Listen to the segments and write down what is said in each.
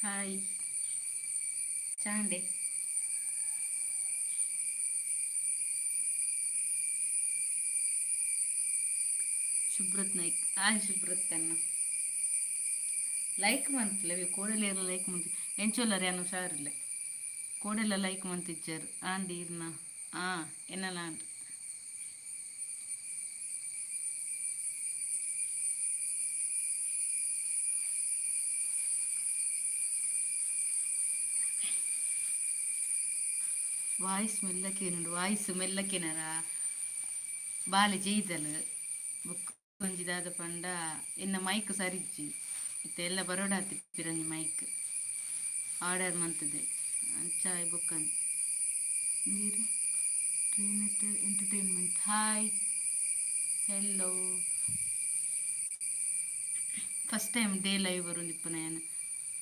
Hi ಚಾಂಡೆ. Subrat Naik, hi Subrat ಅಣ್ಣ. Like ಮಂತ್ಲೆ ಕೋಡಲೇರ like ಮಂತ್ ಎಂಚೊಲ್ಲರ್? ಯಾನ್ ಹುಷಾರಿಲ್ಲ. ಕೋಡೆಲ್ಲ ಲೈಕ್ ಮಂತಿಜ್ಜರ್. ಆಂಡ್ ಈರ್ನ? ಆ, ಎನ್ನಲ ಆಂಡ್. ವಾಯ್ಸ್ ಮೆಲ್ಲಕೇನುಂಡು. ವಾಯ್ಸ್ ಮೆಲ್ಲಕೇನಾರ ಬಾಲೆ ಜೈದಲ್. ಬೊಕ್ಕ ಒಂಜಿ ದಾದ ಪಂಡ, ಎನ್ನ ಮೈಕ್ ಸರಿಜ್ಜಿ. ಇತ್ತೆ ಎಲ್ಲ ಬರೋಡಾತಿ ಪಿರಂಜಿ ಮೈಕ್ ಆರ್ಡರ್ ಮಂತದೆ. ಅಂಚ ಬೊಕ್ಕ ನೀರು. Entertainment, hi, hello. First time day live ಬರೋಂದಿಪ್ಪನ ಯಾನ್.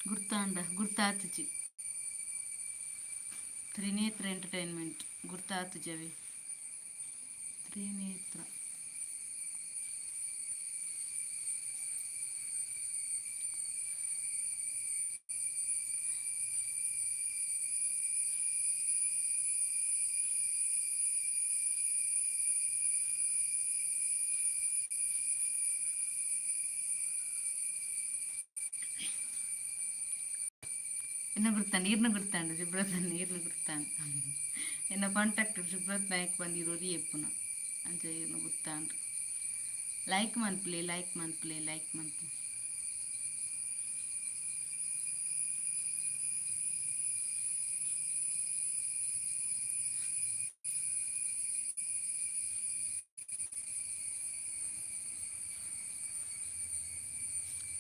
ಗುರ್ತಾಂಡ? ಗುರ್ತಾತುಜಿ. ತ್ರಿನೇತ್ರ ಎಂಟರ್ಟೈನ್ಮೆಂಟ್ ಗುರ್ತಾತುಜವಿ. ತ್ರಿನೇತ್ರ. ಎನ್ನ ಗುರ್ತಾಂಡ್, ಈರ್ನ ಗುರ್ತಾಂಡ್. ಸುಬ್ರತ್ ಈರ್ನ ಗುರ್ತಾಂಡ್. ಎನ್ನ ಕಾಂಟ್ಯಾಕ್ಟ್ ಸುಬ್ರತ್ ನಾಯಕ್ ಬಂದಿರೋರಿ ಎಪ್ಪುನ. ಅಂಚ ಈರ್ನ ಗುರ್ತಾಂಡ್. ಲೈಕ್ ಮನ್ಪುಲೆ, ಲೈಕ್ ಮನ್ಪುಲೆ, ಲೈಕ್ ಮನ್ಪುಲೆ.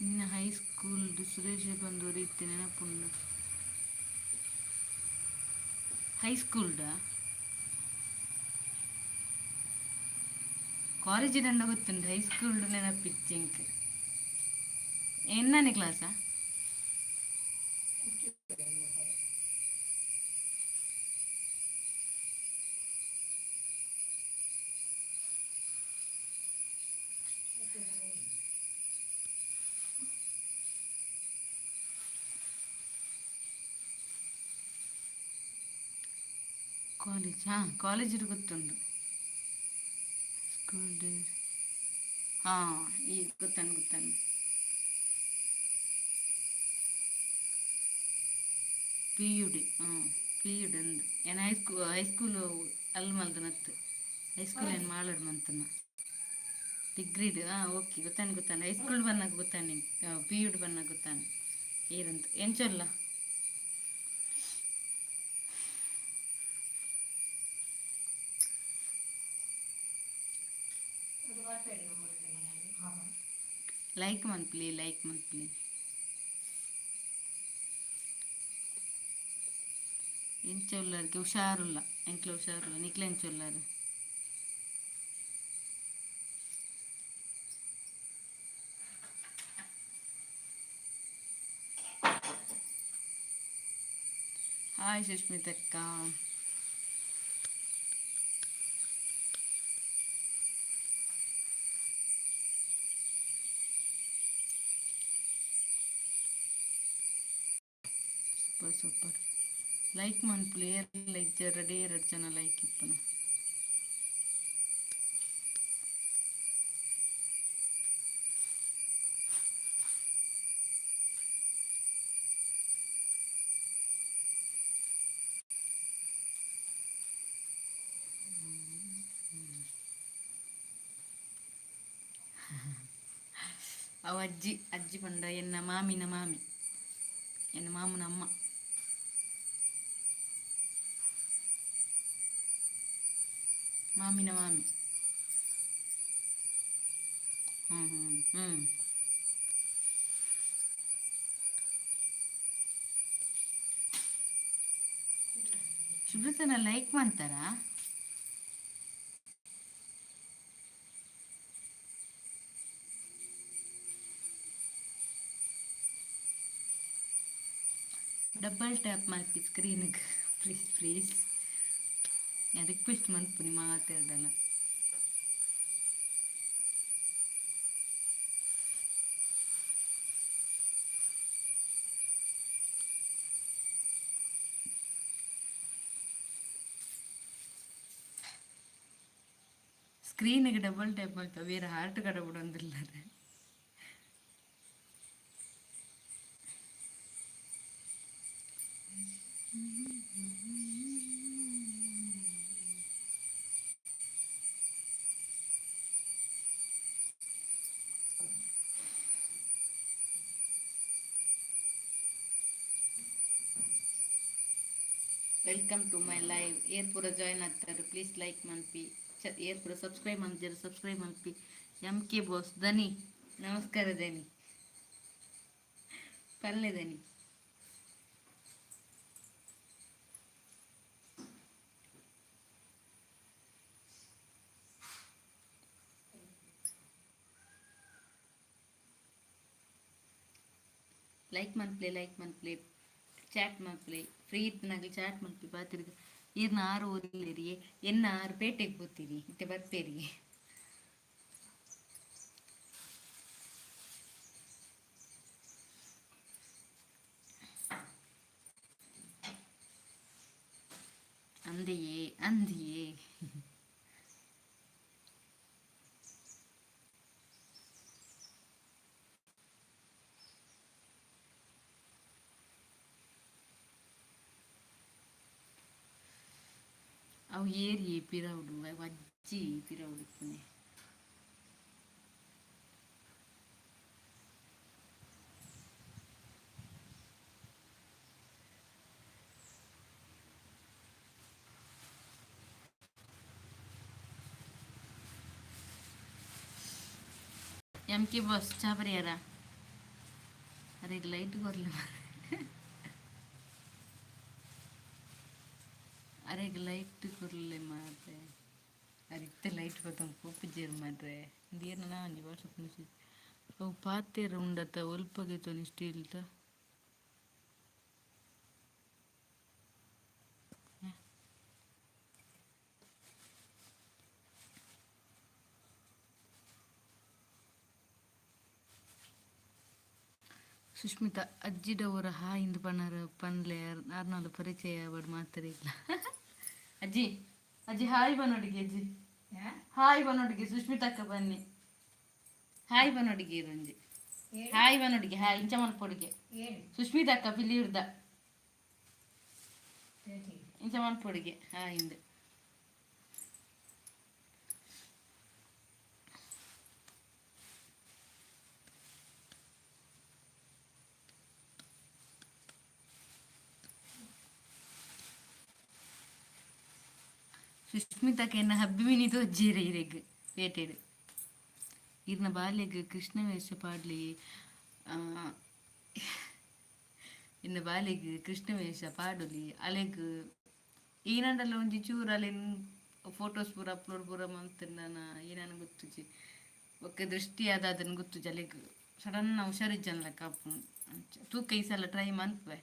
ನಿನ್ನ ಹೈ ಸ್ಕೂಲ್ ಸುರೇಶ್ ಬಂದವರು ಇತ್ತೆ ನೆನಪುಂಡು. ಹೈ ಸ್ಕೂಲ್ಡ? ಕಾಲೇಜ್ ದಂಡ ಗೊತ್ತುಂಡು, ಹೈ ಸ್ಕೂಲ್ ನೆನಪಿತ್ತು ಎಂಕ್. ಎನ್ನನೇ ಕ್ಲಾಸಾ? ಕಾಲೇಜ್, ಹಾಂ, ಕಾಲೇಜ್ ಗೊತ್ತುಂಟು. ಸ್ಕೂಲ್ ಡೇಸ್, ಹಾಂ, ಈಗ ಗೊತ್ತಾನು, ಗೊತ್ತಾನು. ಪಿ ಯು ಡಿ, ಹಾಂ, ಪಿ ಯು ಡಿ ಅಂದು. ಏನು ಹೈಸ್ಕೂಲು ಅಲ್ಲಿ ಮಲ್ದನತ್ತು. ಹೈಸ್ಕೂಲ್ ಏನು ಮಾಳಡ್ ಮಂತನ ಡಿಗ್ರಿಡ್. ಹಾಂ, ಓಕೆ, ಗೊತ್ತಾನು, ಗೊತ್ತಾನು. ಹೈಸ್ಕೂಲ್ ಬನ್ನಾಗ ಗೊತ್ತಾನೆ, ಪಿ ಯು ಡಿ ಬನ್ನಾಗ ಗೊತ್ತಾನೆ ಏರಂತ. ಎಂಚೊಲ್ಲ? ಲೈಕ್ ಮನ್ಪುಲೆ, ಲೈಕ್ ಮನ್ಪುಲೆ. ಎಂಚ ಉಲ್ಲರ್ಗೆ? ಹುಷಾರುಲ್ಲ ಎಂಕ್ಲ, ಹುಷಾರುಲ್ಲ. ನಿಕ್ಲೆ ಎಂಚ ಉಲ್ಲರ್? ಹಾಯ್ ಸುಷ್ಮಿತಕ್ಕ. Super, super. ಲೈಕ್ ಮನ್ಪುಲೆ. ಲೈಕ್ ಎರಡೇ ಎರಡು ಜನ ಲೈಕ್ ಇಪ್ಪನ. ಅವು ಅಜ್ಜಿ. ಅಜ್ಜಿ ಪಂಡ ಎನ್ನ ಮಾಮಿನ ಮಾಮಿ, ಎನ್ನ ಮಾಮನ ಅಮ್ಮ. ಮಾಮಿನ ಮಾಮಿ. ಹ್ಞೂ ಹ್ಞೂ ಹ್ಞೂ ಸುಬ್ರತನ ಲೈಕ್ ಮಾಡ್ತಾರಾ? ಡಬಲ್ ಟ್ಯಾಪ್ ಮಲ್ಪಿ ಸ್ಕ್ರೀನ್ಗೆ. ಪ್ಲೀಸ್, ಪ್ಲೀಸ್, ರಿಕ್ವೆಸ್ಟ್ ಮನ್ಪುನಿ ಮಾತಾಡಲ್ಲ. ಸ್ಕ್ರೀನ್ಗೆ ಡಬಲ್ ಟ್ಯಾಪ್ ಮಲ್ಪ ಬೇರೆ ಹಾರ್ಟ್ ಕಡ ಬಿಡೊಂದಿಲ್ಲರೆ. Welcome to my live. ಏರ್ ಪೂರ ಜಾಯ್ನ್ ಆಗ್ತಾರೆ ಪ್ಲೀಸ್ ಲೈಕ್ ಮನ್ಪಿ. ಏರ್ ಪೂರ ಸಬ್ಸ್ಕ್ರೈಬ್ ಮಲ್ತಿರ ಸಬ್ಸ್ಕ್ರೈಬ್ ಮನ್ಪಿ. ಎಂ ಕೆ ಬೋಸ್ ದನಿ, ನಮಸ್ಕಾರ ದನಿ. ಪಲ್ಲೆ ದನಿ. ಲೈಕ್ ಮನ್ಪ್ಲೆ, ಲೈಕ್ ಮನ್ಪ್ಲೆ, ಚಾಟ್ ಮನ್ಪ್ಲೆ. ಫ್ರೀ ಇತ್ತಿನಾಗ ಚಾಟ್ ಮನ್ಪಿ ಪಾತಿರ್ಗ. ಈರ್ನ ಆರು ಓದಿಲ್ಲೇರಿ, ಎನ್ನ ಆರು ಪೇಟೆಗೆ ಬೋತೀರಿ, ಇತ್ತೆ ಬರ್ಪೇರಿ. ಅಂದೆಯೇ ಅಂದೆಯೇ. ಅವು ಏರಿ ಪಿರವುಡು ಅಜ್ಜಿ ಪಿರವುಡು ಇಪ್ಪುನೆ. ಎಂ ಕೆ ಬಾಸ್, ಚಾ ಪರಿಯಾರ? ಅರೆ, ಲೈಟ್ ಕೊರ್ಲೆ. ಅರೆಗ್ ಲೈಟ್ ಕೊರ್ಲೆ ಮಾರ್ರೆ. ಅರಿತ್ತೆ ಲೈಟ್ ಬತ್ತೊಂದು ಪೋಪುಜೆರ್ ಮಾರ್ರೆ. ಇಂದು ಏರ್ನ ಒಂಜಿ ವಾಟ್ಸಪ್ ಮೆಸೇಜ್. ಅವು ಪಾತೆರ ಉಂಡತ ಒಲ್ಪಗೆ ತೊನಿ ಸ್ಟೀಲ್ದ. ಸುಷ್ಮಿತಾ ಅಜ್ಜಿಡವರ ಹಾಯ್ ಇಂದು ಪನ್ನರ ಪನ್ಲೆ. ಆರ್ನಾಲ್ ಪರಿಚಯ ಅವಡ್ ಮಾತರಿಲ್ಲ. ಅಜ್ಜಿ, ಅಜ್ಜಿ, ಹಾಯ್ ಬನ್ನೊಡಿಗೆ. ಅಜ್ಜಿ, ಹಾಯ್ ಬನ್ನೊಡಿಗೆ. ಸುಷ್ಮಿತಕ್ಕ ಬನ್ನಿ, ಹಾಯ್ ಬನ್ನೊಡಿಗೆ. ಇರೊಂಜಿ ಹಾಯ್ ಬನ್ನೊಡಿಗೆ. ಹಾಯ್ ಇಂಚ ಮನ್ಪೊಡಿಗೆ. ಸುಷ್ಮಿತಕ್ಕ ಪಿಲಿಯುರ್ದ ಇಂಚ ಮನ್ಪೊಡಿಗೆ ಹಾಯ್ ಇಂದು. ಸುಷ್ಮಿತಕ್ಕ ಎನ್ನ ಹಬ್ಬಿ ಮಿನಿ ತೋಜ್ಜೇರೆ ಇರೆಗ್ ಪೇಟೆಡ್. ಇರ್ನ ಬಾಲ್ಯಗ್ ಕೃಷ್ಣ ವೇಷ ಪಾಡ್ಲಿ. ಇನ್ನ ಬಾಲೆಗ್ ಕೃಷ್ಣ ವೇಷ ಪಾಡೊಲಿ. ಅಲೆಗ್ ಈನಂಡಲ ಒಂಜಿ ಚೂರು ಅಲೆನ್ ಫೋಟೋಸ್ ಪೂರ ಅಪ್ಲೋಡ್ ಪೂರ ಮಂತಿರ್ನ ಏನನ ಗೊತ್ತುಜಿ. ಬೊಕ್ಕ ದೃಷ್ಟಿ ಆದ ಅದನ್ನ ಗೊತ್ತುಜಿ. ಅಲೆಗ್ ಸಡನ್ ಹುಷಾರಿಜ್ಜನ್ ಲೆಕ್ಕ ಆಪುಂಡು. ಅಂಚ ತೂಕ, ಈ ಸಲ ಟ್ರೈ ಮನ್ಪುವೆ.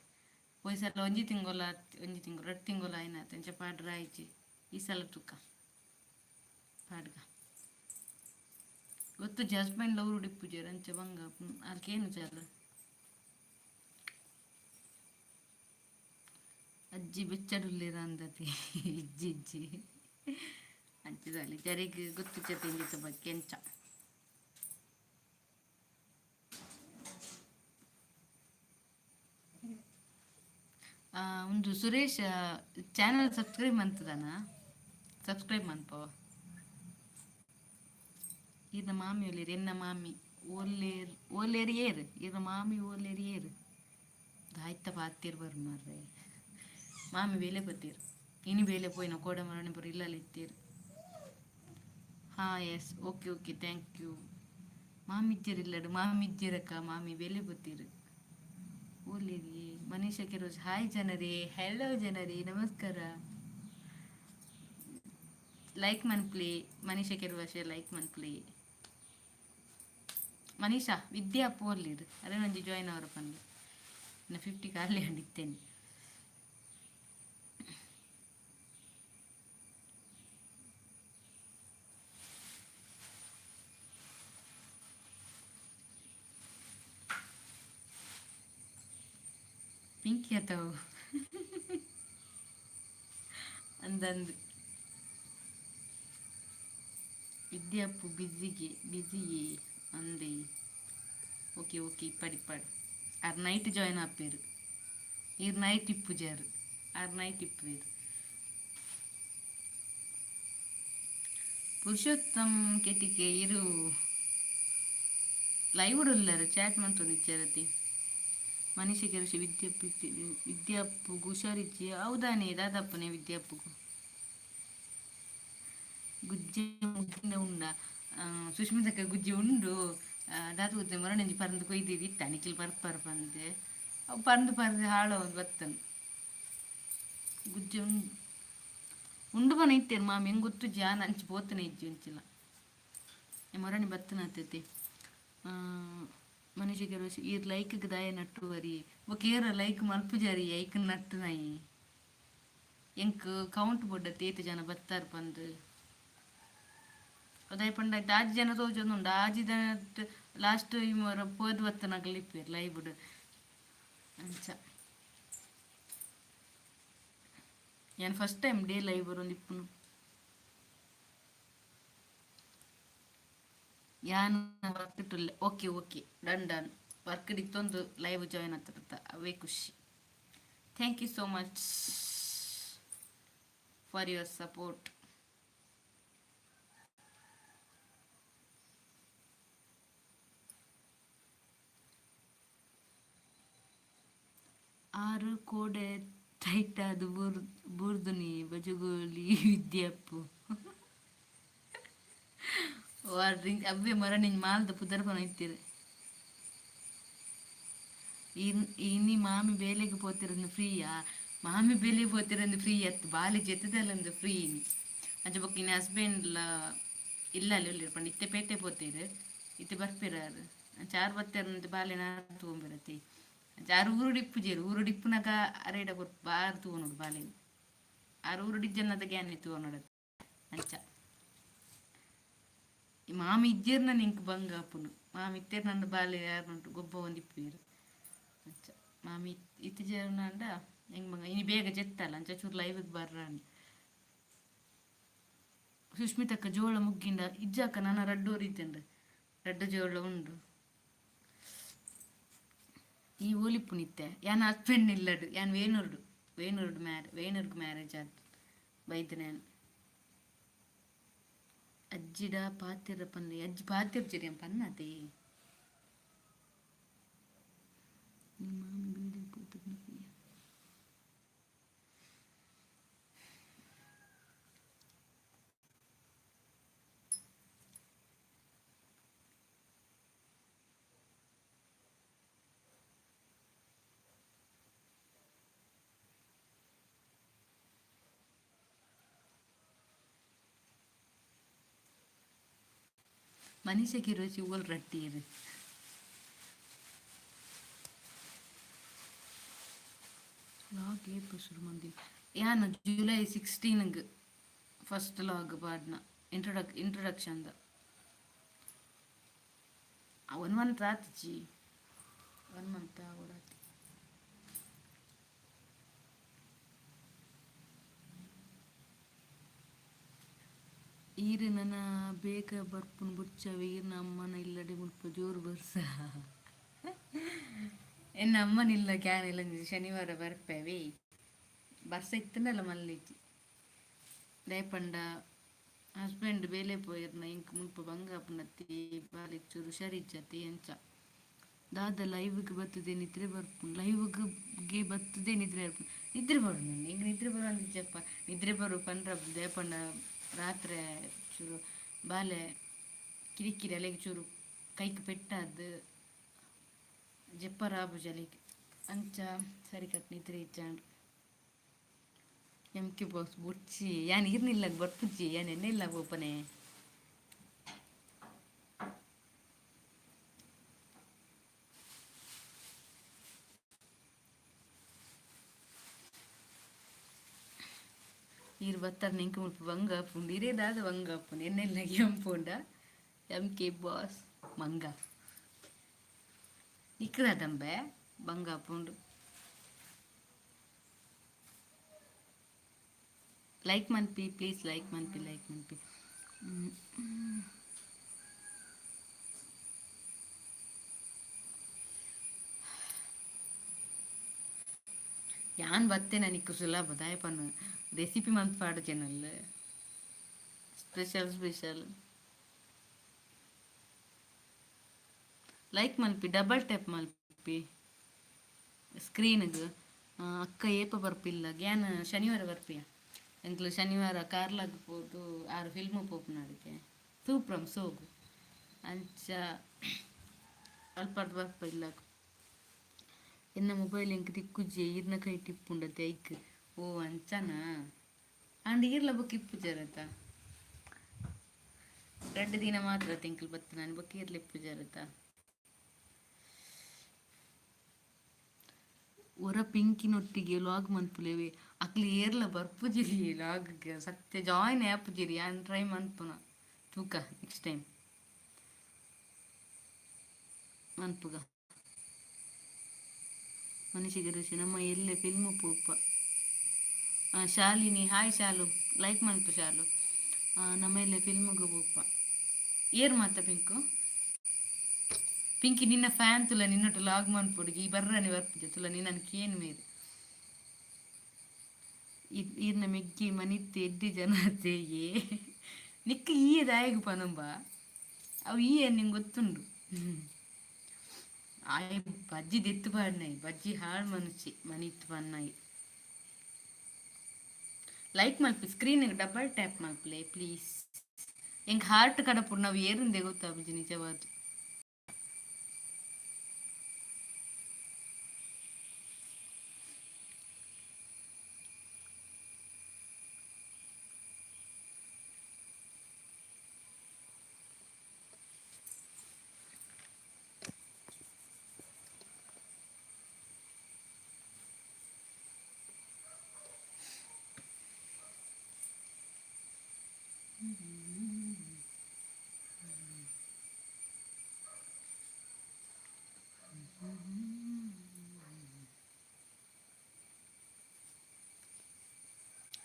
ಪೋಯಿ ಸಲ ಒಂಜಿ ತಿಂಗೊಲ, ಒಂಜಿ ತಿಂಗಳು, ರಡ್ಡ್ ತಿಂಗೊಲ ಆಯ್ನಾತ್ ಅಂಚ ಪಾಡ್ರ ಆಯ್ಜಿ. ಈ ಸಲ ತೂಕ, ಪಾಡ್ಗ. ಗೊತ್ತುಜಿ, ಹಸ್ಬೆಂಡ್ ಲವ್ರು ಇಪ್ಪುಜೆರ್, ಅಂಚ ಬಂಗ ಆಲ್ಕೇನು ಚಾಲ. ಅಜ್ಜಿ ಬೆಚ್ಚಡುಲ್ಲೆರ್ ಅಂದತಿ. ಇಜ್ಜಿ ಇಜ್ಜಿ, ಅಂಚದಾಲಿ ಜರಿಗ್ ಗೊತ್ತುಜತೆ ಇಂಗಿತ ಬಗ್ಗೆ ಎಂಚ. ಒಂದು ಸುರೇಶ್ ಚಾನಲ್ ಸಬ್ಸ್ಕ್ರೈಬ್ ಮಂತದಾನ? ಸಬ್ಸ್ಕ್ರೈಬ್ ಮನ್ಪವ. ಈರ್ನ ಮಾಮಿ ಒಲ್ಲೆರ್? ಎನ್ನ ಮಾಮಿ ಓಲ್ಲೇರ್? ಓಲ್ಲೇರ್ ಏರ್? ಈರ್ನ ಮಾಮಿ ಓಲ್ಲೇರ್ ಏರ್? ದಾಯ್ತ ಪಾತೆರ್ ಬರ್ ಮಾರ್ರೆ. ಮಾಮಿ ಬೇಲೆ ಪೋತೆರ್. ಇನಿ ಬೇಲೆ ಪೋಯಿನ ಕೋಡೆ ಮರಣಿ ಪೂರ ಇಲ್ಲಲ್ಲಿ ಇತ್ತೀರ್. ಹಾ, yes, okay okay, thank you. ಮಾಮಿ ಇಜ್ಜೆರ್ ಇಲ್ಲಡ್. ಮಾಮಿ ಇಜ್ಜೆರಕ್ಕ, ಮಾಮಿ ಬೇಲೆ ಪೋತೆರ್. ಓಲೇರಿ ಮನೀಷಾ ಕೆರೋಜ್. ಹಾಯ್ ಜನರೇ, ಹೆಲೋ ಜನರೇ, ನಮಸ್ಕಾರ. ಲೈಕ್ ಮನ್ಪ್ಲೆ. ಮನೀಷಾ ಕೆರ್ವಾಶೆ, ಲೈಕ್ ಮನ್ಪ್ಲೆ. ಮನೀಷಾ ವಿದ್ಯಾ ಪೋರ್ಲಿರ್ ಅರೆ ಒಂಜಿ ಜಾಯ್ನ್ ಅವರ ಪನ್ಲೆ. ನಾ 50 ಕಾರ್ಲಿ ಹಂಡಿತ್ತೇನೆ. ಪಿಂಕಿ ಅಥವಾ ಅಂದಂದು. ವಿದ್ಯಾಪ್ಪು ಬಿಸಿಗೆ ಬಿಸಿಯೇ ಅಂದೆ. ಓಕೆ ಓಕೆ, ಇಪ್ಪಡ್ ಇಪ್ಪಡ್. ಆರ್ ನೈಟ್ ಜಾಯ್ನ್ ಆಪೇರು. ಈರ್ ನೈಟ್ ಇಪ್ಪುಜಾರು, ಆರ್ ನೈಟ್ ಇಪ್ಪುವೆರ್. ಪುರುಷೋತ್ತಮ್ ಕೆಟಿಕೆ, ಇರು ಲೈವ್ ಉಲ್ಲರ್, ಚಾಟ್ ಮಂತೊಂದಿಜ್ಜರತಿ. ಮನುಷ್ಯ ಋಷಿ ವಿದ್ಯಾಪ್ಪು, ವಿದ್ಯಾಪ್ಪುಗು ಹುಷಾರಿಜ್ಜಿ ಹೌದಾನೆ? ದಾದಪ್ಪನೆ ವಿದ್ಯಾಪ್ಪುಗು? ಗುಜ್ಜೆ ಮುಗ್ಗಿಂದ ಉಂಡ ಸುಷ್ಮಿತಕ್ಕ? ಗುಜ್ಜೆ ಉಂಡು. ದಾದ ಗೊತ್ತೆ, ಮರಣಂಜಿ ಪರಂದು ಕೊಯ್ದು ಇತ್ತ ನಿಖಿಲ್ ಬರ್ಪರ್ ಪಂದೆ. ಅವು ಪರಂದು ಪರಂದು ಹಾಳ ಒಂದು ಬತ್ತನು. ಗುಜ್ಜೆ ಉಂಡು ಉಂಡು ಪನ ಇತ್ತೇರು ಮಾಮಿ. ಹೆಂಗೆ ಗೊತ್ತು ಜಾನ್ ಅಂಚಿ ಪೋತನೆ ಇಜ್ಜಿ ಅಂಚಿಲ್ಲ. ಮೊರಣಿ ಬತ್ತನ ಆತೈತಿ. ಮನುಷ್ಯ ಈರ್ ಲೈಕ್ ದಾಯ ನಟ್ಟು ವರಿ? ಬೊಕ ಏರ ಲೈಕ್ ಮಲ್ಪುಜಾರಿ. ಐಕ್ ನಟ್ಟು ನಾಯಿ. ಎಂಕ್ ಕೌಂಟ್ ಬೊಡ್ಡತ್ತೆ, ಏತ್ ಜನ ಬತ್ತಾರ್ ಪಂದ್. ಉದಯ್ ಪಂಡ ಆಜಿ ಜನ ತೋಜೊಂದುಂಡು. ಆಜಿ ಜನ ಲಾಸ್ಟ್ ಈ ಮೊರ ಪೋದು ಬತ್ತನಕಲ್ ಇಪ್ಪೆರ್ ಲೈವ್ ಅಂಚ. ಯಾನ್ ಫಸ್ಟ್ ಟೈಮ್ ಡೇ ಲೈವ್ ಬರೊಂದು ಇಪ್ಪುನು. ಯಾನ್ ವರ್ಕ್ ಟುಲ್ಲೆ. Okay okay, done done. Work ಇತ್ತೊಂದು ಲೈವ್ ಜಾಯ್ನ್ ಆಗ್ತಿರುತ್ತೆ, ಅವೇ ಖುಷಿ. Thank you so much for your support. ಆರು ಕೋಡೆ ಟೈಟಾದ್ ಬೂರ್ ಬೂರ್ದುನಿ ಬಜಗೋಳಿ ವಿದ್ಯಾಪ್ಪು. ಅವ್ವೆ ಮರಣಿಂಜ್ ಮಾಲ್ದ ಪುದರ್ ಪನ ಇತ್ತೀರು. ಇನಿ ಮಾಮಿ ಬೇಲೆಗ್ ಪೋತಿರಂದು ಫ್ರೀಯಾ? ಮಾಮಿ ಬೇಲೆಗ್ ಪೋತಿರಂದು ಫ್ರೀ ಅತ್ತು, ಬಾಲೆ ಜೆತ್ತದಲ್ಲಂದು ಫ್ರೀ ಇನಿ. ಅಂಚ ಬೊಕ್ಕ ಇನಿ ಹಸ್ಬೆಂಡ್ಲ ಇಲ್ಲ ಅಲ್ಲಿ ಉಲ್ಲೆರ್ ಪಂಡ ಇತ್ತೆ ಪೇಟೆ ಪೋತೆರ್, ಇತ್ತೆ ಬರ್ಪೆರ್ ಆರ್. ಅಂಚ ಆರ್ ಬತ್ತೆರ್ ಬಾಲೆನ ತೂವೊಂಬೆರತಿ. ಅಂಚ ಆರ್ ಊರುಡು ಇಪ್ಪುಜೆರ್. ಊರುಡು ಇಪ್ಪುನಗ ಅರೇಡ ಕೊರ್ಪು ಬಾರ್ ತೂವೊನೊಡು ಬಾಲೆನ್. ಆರ್ ಊರುಡು ಇಜ್ಜನ್ನದ ಗ್ಯಾನೆ ತೂವೊನೊಡು ಅಂಚ. ಈ ಮಾಮಿ ಇಜ್ಜೆರ್ನ ಎಂಕ್ ಬಂಗ ಆಪುಂಡು. ಮಾಮಿ ಇತ್ತೆರ್ ನನ್ನ ಬಾಲೆ ಯಾರುಂಟು ಗೊಬ್ಬ ಒಂದಿಪ್ಪುವೆರ್ ಅಂಚ. ಮಾಮಿ ಇತ್ತಿಜೆರ್ನಾಂಡ ಎಂಕ್ ಬಂಗ. ಇನಿ ಬೇಗ ಜೆತ್ತಲ್ಲ, ಅಂಚ ಚೂರು ಲೈವ್ಗೆ ಬರ್ರಾಂಡ್. ಸುಷ್ಮಿತಕ್ಕ, ಜೋಳ ಮುಗ್ಗಿಂಡ? ಇಜ್ಜಕ್ಕ, ನನ ರಡ್ಡು ಒರಿತುಂಡು. ರಡ್ಡು ಜೋಳ ಉಂಡು. ಈ ಓಲಿಪ್ಪುನಿತ್ತೆ? ಯಾನ್ ಹಸ್ಬೆಂಡ್ ಇಲ್ಲಡು. ಯಾನ್ ವೇಣೂರ್ಡು ವೇಣೂರ್ಡು ಮ್ಯಾರೆ ವೇಣೂರ್ಗ್ ಮ್ಯಾರೇಜ್ ಆದ್ ಬೈದಿನ ಯಾನ್. ಅಜ್ಜಿಡ ಪಾತೆರ ಪನ್ಲೆ. ಅಜ್ಜಿ ಪಾತೆರ್ಜೆರ್, ಯಾನ್ ಪನ್ನಾತೆ. ಮಾಮಿ ಬೇಲೆ ಪೋತುಂಡು. ಮನೀಷ ಕಿರೋಚಿ ಓಲ್ ರಟ್ಟೀರ್? ಲಾಗ್ ಏಪ ಶುರು ಮಂದಿ ಯಾನ್? ಜುಲೈ 16ಗ್ ಫಸ್ಟ್ ಲಾಗ್ ಪಾಡ್ನ, ಇಂಟ್ರೊಡಕ್ಷನ್ the. One month ಆತಿಜಿ, ಒನ್ ಮಂತ್ ಆವೊಡಾತಿ. ಈರ್ ನನ ಬೇಗ ಬರ್ಪುನು ಬೊಡ್ಚವೆ. ಈರ್ನ ಅಮ್ಮನ ಇಲ್ಲಡೆ ಮುಲ್ಪ ಜೋರು ಬರ್ಸ. ಎನ್ನ ಅಮ್ಮನ ಇಲ್ಲ ಯಾನ್ ಇಲ್ಲಂಜಿ ಶನಿವಾರ ಬರ್ಪೆವೆ. ಬರ್ಸ ಇತ್ತುಂಡಲ ಮಲ್ಲಿಜ್ಜಿ. ದಾಯೆ ಪಂಡ ಹಸ್ಬೆಂಡ್ ಬೇಲೆ ಪೋಯೆರ್ನ ಎಂಕ್ ಮುಲ್ಪ ಬಂಗ ಆಪುಂಡತ್ತಿ, ಬಾಲೆಗ್ ಚೂರು ಹುಷಾರಿಜ್ಜತ್ತಿ ಅಂಚ. ದಾದ ಲೈವ್ಗ್ ಬತ್ತುದೆ ನಿದ್ರೆ ಬರ್ಪುಂಡು. ಲೈವ್ಗ್ ಬತ್ತುದೆ ನಿದ್ರೆ ಬರ್ಪುಂಡು. ನಿದ್ರೆ ಬರುಂಡು, ಎಂಕ್ ನಿದ್ರೆ ಬರೋಂದಿಜ್ಜಪ್ಪ. ನಿದ್ರೆ ಬರು ಪಂಡ್ರ. ದಾಯೆ ಪಂಡ ರಾತ್ರೆ ಚೂರು ಬಾಲೆ ಕಿರಿಕಿರಿ, ಅಲೆಗ್ ಚೂರು ಕೈಕ್ ಪೆಟ್ಟಾದ್ ಜೆಪ್ಪರ ಆಪುಜಿ ಅಲೆಗ್. ಅಂಚ ಸರಿಕಟ್ ನಿದ್ರೆ ಇಜ್ಜಾಂಡ್. ಎಮ್ ಕೆ ಬಾಸ್ ಬೊಡ್ಚಿ, ಯಾನ್ ಈರ್ನ ಬರ್ಪುಜಿ. ಯಾನ್ ಎನ್ನ ಇಲ್ಲ ಪೋಪನೆ. ಈರ್ ಬತ್ತರ್ ಎಂಕ್ ಮುಲ್ಪ ಬಂಗ ಆಪುಂಡು. ಇರೇ ದಾದ ಬಂಗ ಆಪುಂಡು? ಎನ್ನೆಲ್ಲ ಕೆಂಪುಂಡ? ಎಮ್ ಕೆ ಬಾಸ್ ಮಂಗ ನಿಕ್ಕದಾದಂಬೆ ಬಂಗ ಆಪುಂಡು. ಲೈಕ್ ಮನ್ಪಿ, ಪ್ಲೀಸ್ ಲೈಕ್ ಮನ್ಪಿ, ಲೈಕ್ ಮನ್ಪಿ. ಯಾನ್ ಬತ್ತೇನ ನಿಕ್ಕು ಸುಲಭ ದಾಯ ಪನ್ನು ರೆಸಿಪಿ ಮಂತ್ ಪಾಡು channel special special. Like ಮಲ್ಪಿ, ಡಬಲ್ ಟ್ಯಾಪ್ ಮಲ್ಪಿ ಸ್ಕ್ರೀನ್ಗ್. ಅಕ್ಕ ಏಪ ಬರ್ಪಿಲ್ಲ? ಗ್ಯಾನ್ ಶನಿವಾರ ಬರ್ಪಿಯ. ಎಂಕ್ಲು ಶನಿವಾರ ಕಾರ್ಲಾಗ್ ಪೋದು ಆರು ಫಿಲ್ಮ್ ಪೋಪುನಾಡಿಗೆ ಸೂಪ್ರಮ್ ಸೋಗು ಅಂಚ ಅಲ್ಪರ್ದು ಬರ್ಪ ಇಲ್ಲ. ಎನ್ನ ಮೊಬೈಲ್ ಎಂಕ್ ತಿಕ್ಕುಜಿ, ಈರ್ನ ಕೈ ಟಿಪ್ಪುಂಡತೆ ಐಕ್. ಓ ಅಂಚನಾ? ಅಂಡ್ ಈರ್ಲ ಬೊಕ್ಕ ಇಪ್ಪುಜರತ? 2 ದಿನ ಮಾತ್ರ ತಿಂಕ್ಲ್ ಬತ್ತು ನಾನು, ಬೊಕ್ಕ ಈರ್ಲ ಇಪ್ಪುಜರತ? ಒರ ಪಿಂಕಿನೊಟ್ಟಿಗೆ ಲಾಗ್ ಮನ್ಪುಲೇವೆ. ಅಕ್ಲು ಏರ್ಲ ಬರ್ಪುಜಿರಿ ಲಾಗ್ಗೆ, ಸತ್ಯ. ಜಾಯಿನ್ ಆಪುಜಿರಿ. ಯಾನ್ ಟ್ರೈ ಮನ್ಪುನ, ತೂಕ, ನೆಕ್ಸ್ಟ್ ಟೈಮ್ ಮನ್ಪುಗ. ಮನುಷ್ಯಗೆ ಋಷಿ ನಮ್ಮ ಎಲ್ಲೆ ಫಿಲ್ಮ್ ಪೋಪ. ಶಾಲಿನಿ, ಹಾಯ್ ಶಾಲು, ಲೈಕ್ ಮನ್ಪು ಶಾಲು. ನಮ್ಮ ಎಲ್ಲೆ ಫಿಲ್ಮ್ಗೆ ಪೋಪ. ಏರ್ ಮಾತ ಪಿಂಕು? ಪಿಂಕಿ, ನಿನ್ನ ಫ್ಯಾನ್ ತುಲ ನಿನ್ನೊಟ್ಟು ಲಾಗ್ ಮನ್ಪುಡುಗಿ. ಈ ಬರ್ರನಿ ಬರ್ಪುಜೆ ತುಲ ನಿನ್ನನ್ ಕೇನ್ ಮೇರು. ಈರ್ನ ಮೆಗ್ಗಿ ಮನಿತ್ತೆ ಎಡ್ಡಿ ಜನ ಏ. ನಿಕ್ಕ ಈ ದಾಯಗ್ ಪನುಂಬ ಅವು ಈ ನಿಂಗೆ ಗೊತ್ತುಂಡು. ಆಯ್ ಬಜ್ಜಿ ದೆತ್ತು ಪಾಡ್ನಾಯಿ, ಬಜ್ಜಿ ಹಾಳು ಮನುಷ್ಯ ಮನಿತ್ತು ಪನ್ನಾಯಿ. ಲೈಕ್ ಮಲ್ಪಿ, ಸ್ಕ್ರೀನ್ ಡಬಲ್ ಟ್ಯಾಪ್ ಮಲ್ಪಲೆ ಪ್ಲೀಸ್. ಎಂಕ್ ಹಾರ್ಟ್ ಕಡಪುಡು ನಾವು ಏರಿಂದೆ ಗೊತ್ತಾಪುಜಿ ನಿಜವಾದ.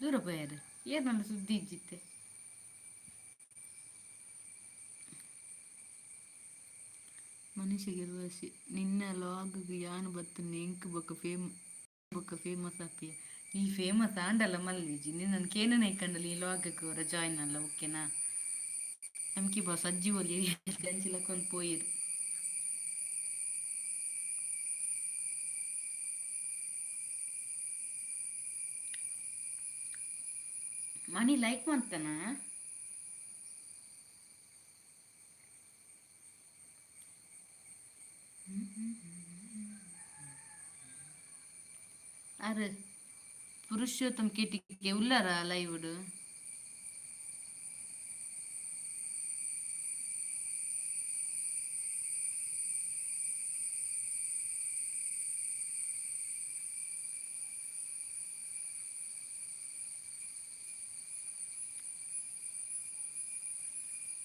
ದೂರ ಪೋಯಾರ ಏರ್? ನನ್ನ ಸುದ್ದಿ ಇಜ್ಜಿತ್ತೆ. ಮನುಷ್ಯಗೆ ಇರುವಶಿ ನಿನ್ನ ಲಾಗ್ ಯಾನ್ ಬತ್ತನೆ. ಎಂಕ್ ಬೊಕ್ಕ ಫೇಮಸ್ ಆಪಿಯ. ಈ ಫೇಮಸ್ ಆಂಡಲ ಮಲ್ಲಿಜಿ. ನಿನ್ನನ್ ಕೇನನೆ ಕಂಡಲಿ. ಈ ಲಾಗ್ ಅವರ ಜಾಯಿನ್ ಅಲ್ಲ, ಓಕೆನಾ? ಎಮ್ ಕಿ ಬಾಸ್ ಅಜ್ಜಿ ಒಲಿ ಅಂಚಿಲಕ್ಕೊಂದು ಪೋಯಿರು. ಮಣಿ ಲೈಕ್ ಮಾಡ್ತಾನ. ಅರೆ ಪುರುಷೋತ್ತಮ್ ಕೆಟಿಕೆ ಉಲ್ಲಾರ ಲೈವ್ಡ್?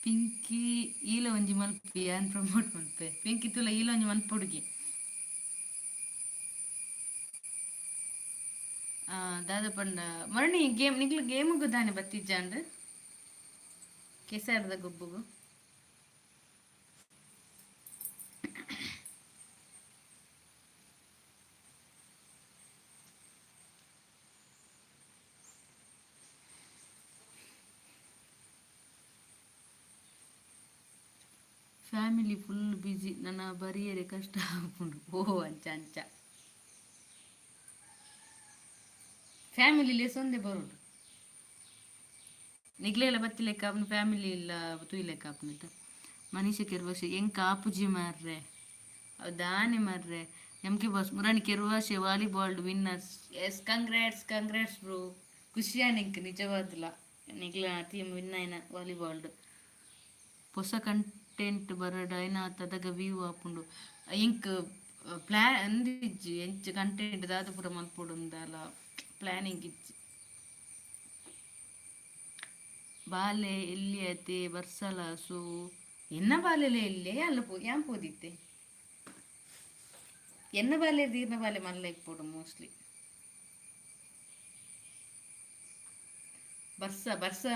ಪಿಂಕಿ ಈಲ ಒಂಜಿ ಮಲ್ಪಿ, ಯಾನ್ ಪ್ರಮೋಟ್ ಮಲ್ಪೆ. ಪಿಂಕಿ ತುಲ ಈಲ ಒಂಜಿ ಮನ್ಪುಡುಗೆ. ದಾದ ಪಂಡ ಮರಣಿ ಗೇಮ್ ನಿಕ್ಲು ಗೇಮುಗು ದಾನೆ ಬತ್ತಿಜ್ಜಾಂಡ್ ಕೆಸಾರ್ದ ಗೊಬ್ಬುಗು? ಫ್ಯಾಮಿಲಿ ಫುಲ್ ಬಿಜಿ, ನನ್ನ ಬರಿಯರೆ ಕಷ್ಟ ಆಪುಂಡು. ಓ ಅಂಚ ಅಂಚ. ಫ್ಯಾಮಿಲಿ ಲೇಸೊಂದೆ ಬರೋಡು. ನಿಗ್ಲೆಲ್ಲ ಬತ್ತಿಲೆಕ್ಕ ಅವನ ಫ್ಯಾಮಿಲಿ ಇಲ್ಲ ತೂಯ್ಲೆಕ್ಕ ಆಪುನತ. ಮನೀಷ ಕೆರ್ವಶೆ ಎಂಕ್ ಆಪುಜಿ ಮಾರ್ರೆ. ಅವು ದಾನೆ ಮಾರ್ರೆ. ಎಮ್ ಕೆ ಬಾಸ್ ಮುರಾಣಿ ಕೆರ್ವಾಶೆ volleyball winners. Yes, congrats, congrats bro. ಖುಷಿಯಾನ ಎಂಕ್ ನಿಜವಾದ್ಲ ನಿಗ್ಲ ಟೀಮ್ ವಿನ್ ಆಯ್ನ ವಾಲಿಬಾಲ್ಡ್. ಹೊಸ ಕಂಟೆಂಟ್ ಬರಡ್, ಐನಾತ್ ಅದಗ ವ್ಯೂ ಆಪುಂಡು. ಎಂಕ್ ಪ್ಲಾನ್ ಅಂದಿಜ್ಜಿ, ಎಂಚ ಕಂಟೆಂಟ್ ದಾದ ಪೂರ ಮಲ್ಪೊಡು ಅಂದಾಲ ಪ್ಲಾನಿಂಗ್ ಇಜ್ಜಿ. ಬಾಲೆ ಎಲ್ಲಿ ಅತೆ ಬರ್ಸಲ ಸೊ ಎನ್ನ ಬಾಲೆಲೆ ಎಲ್ಲೆ ಅಲ್ಲ ಪೋ ಯಾನ್ ಪೋದಿತ್ತೆ. ಎನ್ನ ಬಾಲೆ ದೀರ್ನ ಬಾಲೆ ಮಲ್ಲ ಇಪ್ಪೊಡು ಮೋಸ್ಟ್ಲಿ. ಬರ್ಸ ಬರ್ಸ